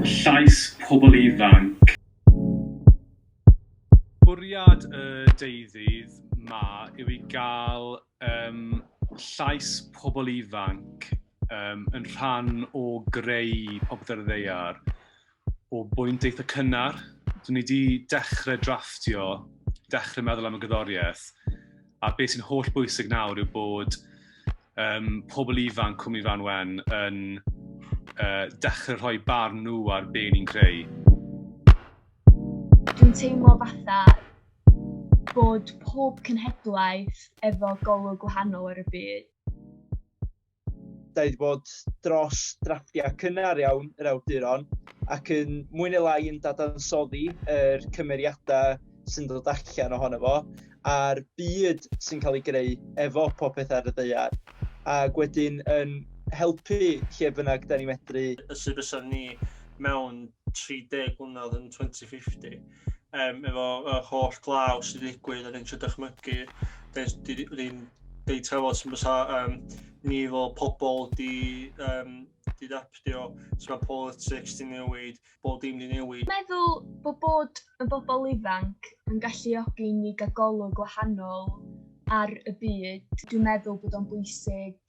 Llais pobl ifanc. Bwriad y deuddydd 'ma yw i gael um, llais pobl ifanc um, yn rhan o greu Popeth ar y Ddaear o bwynt eitha cynnar. Dyn ni wedi dechrau drafftio, dechrau meddwl am y gerddoriaeth, a beth sy'n holl bwysig nawr yw bod um, pobl ifanc Cwmni Fan Wen yn dechrau rhoi barn nhw ar be ni'n creu. Dwi'n teimlo fatha bod pob cenhedlaeth efo golwg gwahanol ar y byd. Da ni wedi bod dros drafftiau cynnar iawn yr awduron ac yn mwy neu lai yn dadansoddi yr cymeriadau sy'n dod allan ohono fo a'r byd sy'n cael ei greu efo Popeth ar y Ddaear, ac wedyn yn helpu lle bynnag da ni medru. Sut fysa ni mewn 30 mlynedd yn 2050, efo yr holl glaw sydd wedi digwydd, a ni'n trio dychmygu, ni'n deud trafod sy'n fysa ni fel pobl di, di adaptio, so mae politics di newid, bob dim di newid. Meddwl bod bod yn bobl ifanc yn galluogi ni gael golwg gwahanol ar y byd. Dwi'n meddwl bod o'n bwysig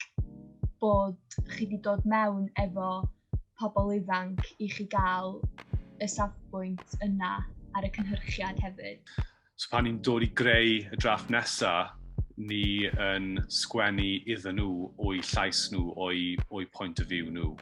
bod chi wedi dod mewn efo pobl ifanc i chi gael y safbwynt yna ar y cynhyrchiad hefyd. So pan ni'n dod i greu y drafft nesa, ni yn sgwennu iddyn nhw o'u llais nhw, o'u point of view nhw.